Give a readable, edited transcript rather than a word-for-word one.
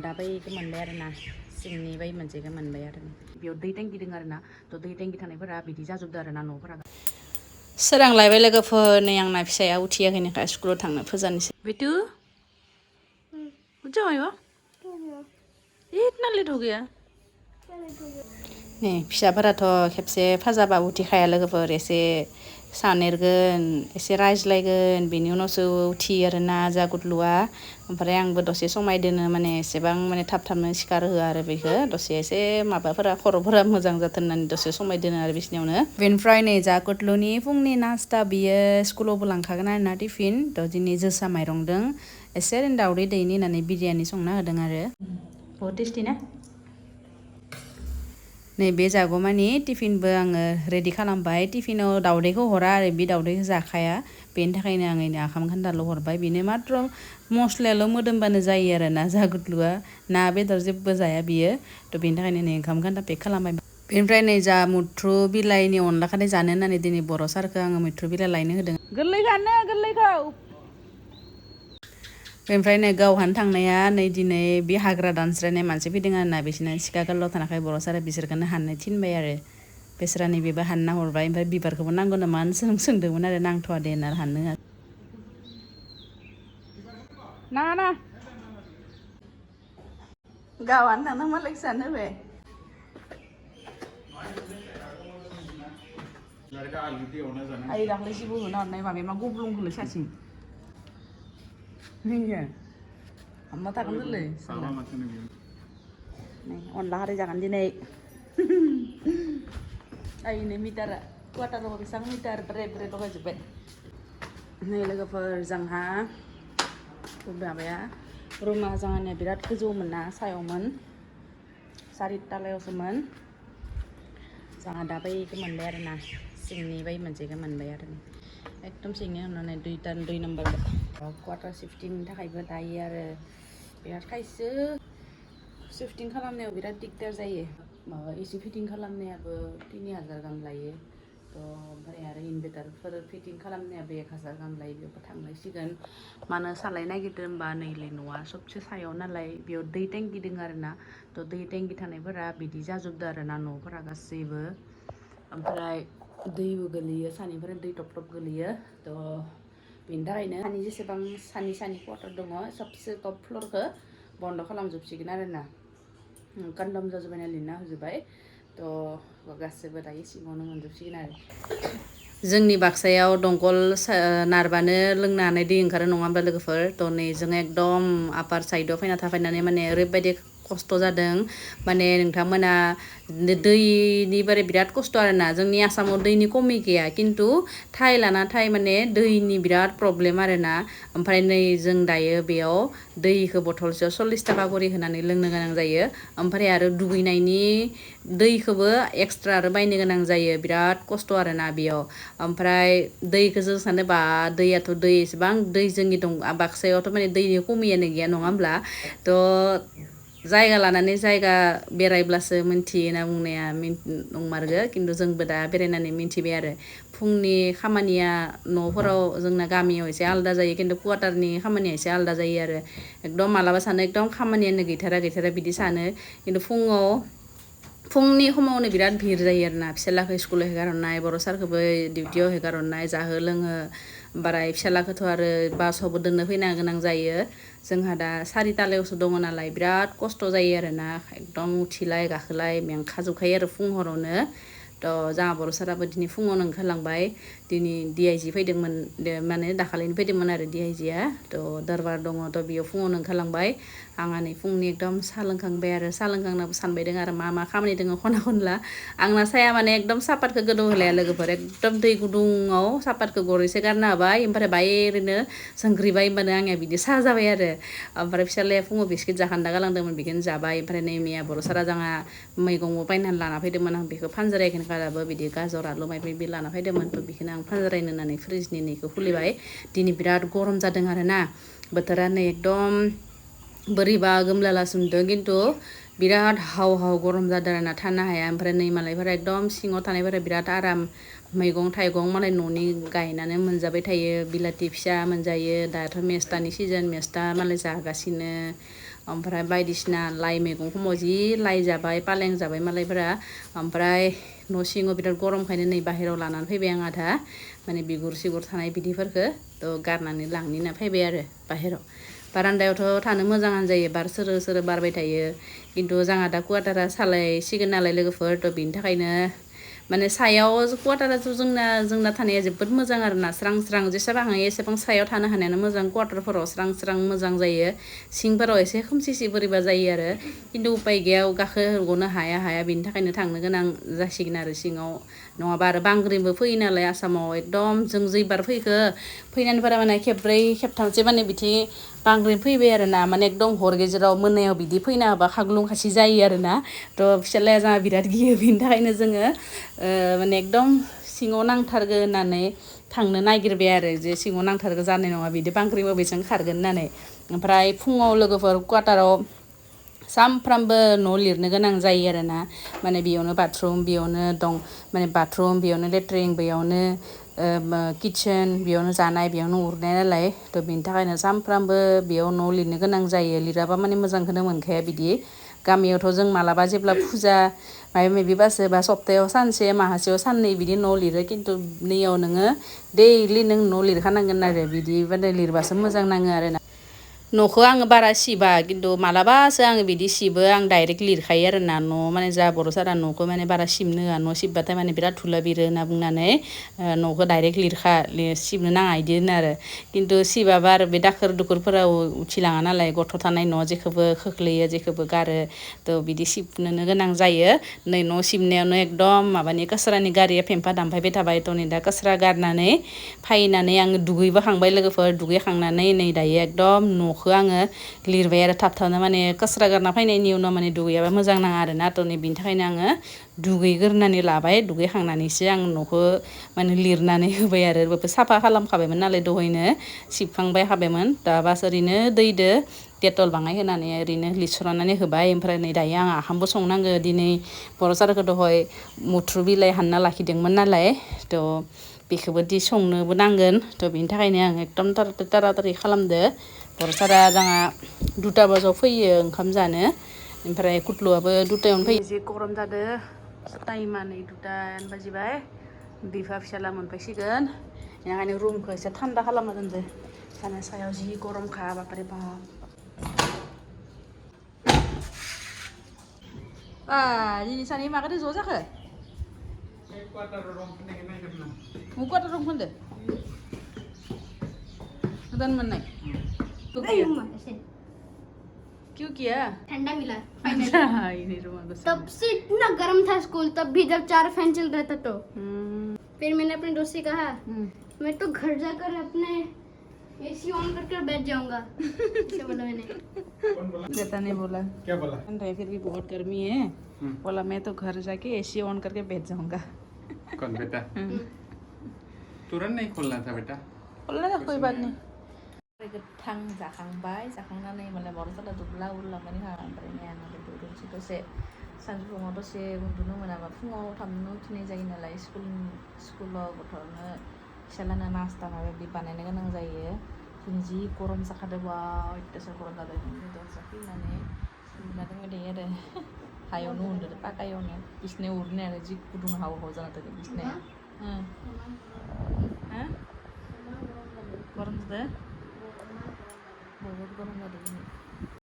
दा बैखौ मोनबाय आरो ना सिंनि बै मोनसेखौ मोनबाय आरो बेयाव दै टेंकि दङ आरो ना थ' दै टेंकि थानायफोरा बिदि जाजोबदों आरो ना न'फोरा सोरांलायबाय लोगोफोर नै आंना फिसाया उथियाखैनोखा स्कुलाव थांनो फोजानोसै बिटु उठा मायबा इतना लेट हो गया नै फिसाफोराथ' खेबसे फाजाबा उथिखाया लोगोफोर एसे सानेरगोन एसे रायज्लायगोन बेनि उनावसो उथियो आरोना जा गुदलुआ ओमफ्राय आंबो दसे समाय दोनो माने एसेबां माने थाब थाबनो सिखार होआ आरो बेखौ दसे एसे माबाफोरा खर'फोरा मोजां जाथों होननानै दसे समाय दोनो आरो बिसिनियावनो बेनिफ्राय नै जा गुदलुनि फुंनि नास्ता बियो स्कुलावबो लांखागोन आरोना टिफिन थ' दिनै जोसा माइरंदों एसे दाउदै दैनि होननानै बिरियानि संना होदों आरो बहुत टेस्टि ना नै बे जागौमानि टिफिनबो आङो रेडि खालामबाय टिफिनाव दाउदैखौ हरा आरो बे दाउदैखौ जाखाया बेनि थाखायनो आङो ओंखाम खान्दाल' हरबाय बेनो माथ्र मस्लायाल' मोदोमबानो जायो आरो ना जा गुदलुआ ना बेदर जेबो जाया बियो थ' बेनि थाखायनो नै ओंखाम खान्दा पेक खालामबाय बेनिफ्राय नै जा मैथ्रु बिलाइनि अनला खारै जानो होननानै दिनै बर' सारखौ आङो मैथ्रु बिलाइ लायनो होदों गोरलैखौ बेनिफ्राय नै गावहानो थांनाया नै दिनै बे हाग्रा दानस्रायनाय मानसि फैदों आरोना बिसोरना सिखा गोलाव थानायखाय बर' सारा बिसोरखौनो हाननो थिनबाय आरो बेसोरा नैबेबो हानना हरबाय ओमफ्राय बिबारखौबो नांगौ नामा सोंदोंमोन आरो नांथ'वा दे होनना हाननो नाङा गावहानो थांना मालायखौ जानो होबाय आइ दाख्लै जेबो होना हरनाय माबाया मा गब्लंखौलाय सासें नैया हामना थागोन होनलै अनला खारै जागोन दिनै आइनो मिटारा कुवाटाराव बेसेबां मिटार ब्रे ब्रे लगायजोब्बाय नै लोगोफोर जोंहा माबाया रुमा जोंहानिया बिराद गोजौमोन ना सायावमोन 4 तालायावसोमोन जोंहा दा बैखौ मोनबाय आरो ना सिंनि बै मोनसेखौ मोनबाय आरो एकदम सिंनि उनाव 2 नम्बर क्वार्टार शिफ्टिंनि थाखायबो दायो आरो बिराद खायसो शिफ्टिं खालामनायाव बिराद दिगदार जायो माबा एसि फिटिं खालामनायाबो 3000 गाहाम लायो थ' ओमफ्राय आरो इनभार्टारफोर फिटिं खालामनायाबो 1000 गाहाम लायो बेयावबो थांलायसिगोन मानो सालायनो नागिरदों होनबा नैलै न'आ सबसे सायाव नालाय बेयाव दै टेंकि दङ आरो ना थ' दै टेंकि थानायफोरा बिदि जाजोबदों आरो ना न'फोरा गासैबो ओमफ्राय दैबो गोलैयो सानिफ्राय दै टप टप गोलैयो थ' बेनि थाखायनो सानि जेसेबां सानि क्वार्टार दङ सबसे टप फ्लरखौ बन्द' खालामजोबसिगोन आरो ना कन्डाम जाजोब्बाय ना लिरना होजोब्बाय थ' गासैबो दायो सिङावनो मोनजोबसिगोन आरो जोंनि बाक्सायाव दंखल नारबानो लोंनो हानाय दै ओंखारो नङा होमबा लोगोफोर थ' नै जों एकदम आपार साइडआव फैना थाफैनानै माने ओरैबायदि खस्थ' जादों माने नोंथांमोना दैनि बारै बिराद खस्थ' आरोना जोंनि आसामाव दैनि खमि गैया खिन्थु थाइ लाना थाइ माने दैनि बिराद प्रब्लेम आरोना ओमफ्राय नै जों दायो बेयाव दैखौ बथलसेयाव 40 थाखा करि होनानै लोंनो गोनां जायो ओमफ्राय आरो दुगैनायनि दैखौबो एक्सट्रा आरो बायनो गोनां जायो बिराद खस्थ' आरोना बेयाव ओमफ्राय दैखौ जों सानोबा दैयाथ' दै एसेबां दै जोंनि दं बाक्सायावथ' माने दैनि खमियानो गैया नङा होमब्ला थ' जायगा लानानै जायगा बेरायब्लासो मिन्थियो होनना बुंनाया नंमारगो खिन्थु जोंबो दा बेरायनानै मिन्थिबाय आरो फुंनि खामानिया न'फोराव जोंना गामियाव एसे आलादा जायो खिन्थु क्वार्टारनि खामानिया एसे आलादा जायो आरो एकदम मालाबा सानो एकदम खामानियानो गैथारा बिदि सानो खिन्थु फुंनि समावनो बिराद भिर जायो आरोना फिसालाखौ स्कुलाव हेगारहरनाय बर' सारखौबो डिउटियाव हेगारहरनाय जाहो लोङो बाराय फिसालाखौथ' आरो बासावबो दोननो फैनो गोनां जायो जोंहा दा 4 तालायावसो दङ नालाय बिराद खस्थ' जायो आरोना एकदम उथिलाय गाखोलाय मेंखाजोबखायो आरो फुं हरावनो थ' जोंहा बर' साराबो दिनै फुङावनो ओंखारलांबाय दिनै DIG फैदोंमोन माने दाखालिनो फैदोंमोन आरो DIGआ थ' दरबार दङ थ' बेयाव फुङावनो ओंखारलांबाय आंहा नै फुंनि एकदम साहा लोंखांबाय आरो साहा लोंखांनाबो सानबाय दङ आरो मा खामानि दङ खना खनला आंना साया माने एकदम सापातखौ गोदौ होलाया लोगोफोर एकदम दै गुदुङाव सापातखौ गरैसे गारना होबाय ओमफ्राय बाय ओरैनो संख्रिबाय होमबानो आंनिया बिदि साहा जाबाय आरो ओमफ्राय फिसालाया फुङाव बिस्किट जाखान्दा गालांदोंमोन बेखौनो जाबाय ओमफ्राय नै मैया बर' सारा जोंहा मैगंबो बायनानै लाना फैदोंमोन आं बेखौ फानजारायखौनो गाराबो बिदि गाजर आलु माबा लाना फैदोंमोन थ' बेखौनो आं फानजारायनो होननानै फ्रिजनि नैखौ खुलिबाय दिनै बिराद गरम जादों आरोना बोथोरा नै एकदम बोरैबा गोमलाला सोमदों खिन्थु बिराद हाव गरम जादों आरोना थानो हाया ओमफ्राय नै मालायफोरा एकदम सिङाव थानायफोरा बिराद आराम मैगं थाइगं मालाय न'नि गायनानै मोनजाबाय थायो बिलाथि फिसा मोनजायो दाथ' मेस्थानि सिजोन मेस्था मालाय जागासिनो ओमफ्राय बायदिसिना लाइ मैगं समाव जि लाइ जाबाय पालें जाबाय मालायफोरा ओमफ्राय न' सिङाव बिराद गरमखायनो नै बाहेरायाव लानानै फैबाय आं आधा माने बिगुर सिगुर थानाय बिदिफोरखौ थ' गारनानै लांनि होनना फैबाय आरो बाहेरायाव बारान्दायावथ' थानो मोजाङानो जायो बार सोरो सोरो बारबाय थायो खिन्थु जोंहा दा क्वाटारा सालायसिगोन नालाय लोगोफोर थ' बिनि थाखायनो माने सायाव क्वाटाराथ' जोंना थानाया जोबोद मोजां आरो ना स्रां स्रां जेसेबां हायो एसेबां सायाव थानो हानायानो मोजां क्वाटारफोराव स्रां स्रां मोजां जायो सिंफोराव एसे खोमसि बोरैबा जायो आरो खिन्थु उपाय गैया गाखोगनो हाया बिनि थाखायनो थांनो गोनां जासिगोन आरो सिङाव नङाबा आरो बांग्रिंबो फैयो नालाय आसामाव एकदम जों जैबार फैनानैफोरा माने खेबब्रै खेबथामसो माने बिथिं बांग्रिं फैबाय आरो ना माने एकदम हर गेजेराव मोनायाव बिदि फैना होबा खाग्लुं खासि जायो आरो ना थ' फिसालाया जोंहा बिराद गियो बिनि थाखायनो जोङो माने एकदम सिङाव नांथारगो होननानै थांनो नागिरबाय आरो जे सिङाव नांथारगो जानाय नङा बिदि बांग्रिंबा बेसेबां खारगोन होननानै ओमफ्राय फुङाव लोगोफोर क्वाटाराव सामफ्रामबो न' लिरनो गोनां जायो आरो ना माने बेयावनो बाथरुम बेयावनो दं माने बाथरुम बेयावनो लेट्रिन बेयावनो किटचेन बेयावनो जानाय बेयावनो उरनाय नालाय थ' बिनि थाखायनो सामफ्रामबो बेयाव न' लिरनो गोनां जायो लिराबा माने मोजांखौनो मोनखाया बिदि गामियावथ' जों मालाबा जेब्ला फुजा माबा माबिबासो बा सप्तायाव सानसे माहासेयाव साननै बिदि न' लिरो खिन्थु नैयाव नोङो दैलि नों न' लिरखानांगोन आरो बिदि बाथाय लिरबासो मोजां नाङो आरो ना न'खौ आङो बारा सिबा खिन्थु मालाबासो आङो बिदि सिबो आं डाइरेक्ट लिरखायो आरो ना न' माने जा बर' सारा न'खौ माने बारा सिबनो होआ न' सिबबाथाय माने बिराद धुला बिरो होनना बुंनानै न'खौ डाइरेक्ट सिबनो नाङा बिदि होनो आरो खिन्थु सिबाबा आरो बे दाखोर दुखुरफोराव उथिलाङा नालाय गथ' थानाय न' जेखौबो खोख्लैयो जेखौबो गारो थ' बिदि सिबनोनो गोनां जायो नै न' सिबनायावनो एकदम माबानि कास्रानि गारिया फेम्फा दामफायबाय थाबाय थ' नै दा कास्रा गारनानै फैनानै आङो दुगैबोखांबाय लोगोफोर दुगैखांनानै नै दायो एकदम न'खौ आङो लिरबाय आरो थाबनो माने कास्रा गारना फैनायनि उनाव माने दुगैयाबा मोजां नाङा आरो ना थ' नै बिनि थाखायनो आङो दुगैग्रोनानै लाबाय दुगैखांनानैसो आं न'खौ माने लिरनानै होबाय आरो साफा खालामखाबायमोन नालाय दहायनो सिबखांबाय हाबायमोन दा बास ओरैनो दैदो डेटल बाङाय होनानै ओरैनो लिरस्रनानै होबाय ओमफ्राय नै दायो आं ओंखामबो संनांगो दिनै बर' सारखौ दहाय मुथ्रु बिलाइ हानना लाखिदोंमोन नालाय थ' बेखौबो संनोबो नांगोन थ' बिनि थाखायनो आं एकदम तारातारि खालामदो बर' सारा जोंहा 2टा बाजाव फैयो ओंखाम जानो ओमफ्राय कुथ्लुआबो 2टायावनो फैयो एसे गरम जादो टाइमा नै 2टायानो बाजिबाय बिफा फिसाला मोनफैसिगोन बेनिखायनो रुमखौ एसे थान्दा खालामना दोनदो सानो सायाव जि गरमखा बापारे बाप दिनै सानै माखौथो ज' जाखो क्वाटार रं फुनदो गोदान मोननाय क्यों किया ठंडा मिला तब से इतना गर्म था स्कूल तब भी जब 4 फैन चल रहा था तो फिर मैंने अपने दोस्त से कहा मैं तो घर जाकर अपने एसी ऑन करके बैठ जाऊंगा ऐसे बोला मैंने बेटा ने बोला क्या बोला फिर भी बहुत गर्मी है बोला मैं तो घर जाके एसी ऑन करके बैठ जाऊंगा कौन बेटा तुरंत नहीं खोलना था बेटा खोलना था कोई बात नहीं गोथां जाखांबाय जाखांनानै मालाय बर' साला दुब्ला उरलांनानै ओमफ्राय आङो उरुनोसै दसे सानजौफुङाव दसे उन्दुनो मोनाबा फुङाव थाबनो उथिनाय जायो नालाय स्कुलाव गथ'नो फिसालानो नास्ता माबा माबि बानायनो गोनां जायो दिनै जि गरम जाखादों बा अयथासार गरम जादों दसे फैनानै उन्दुना दंबाय थायो आरो हायावनो उन्दुदो पाकायावनो बिसिनायाव उरनाय आरो जि गुदुं हाव हाव जाना थादों बिसिनाया गरम जादों बहुत गरम जादों दिनै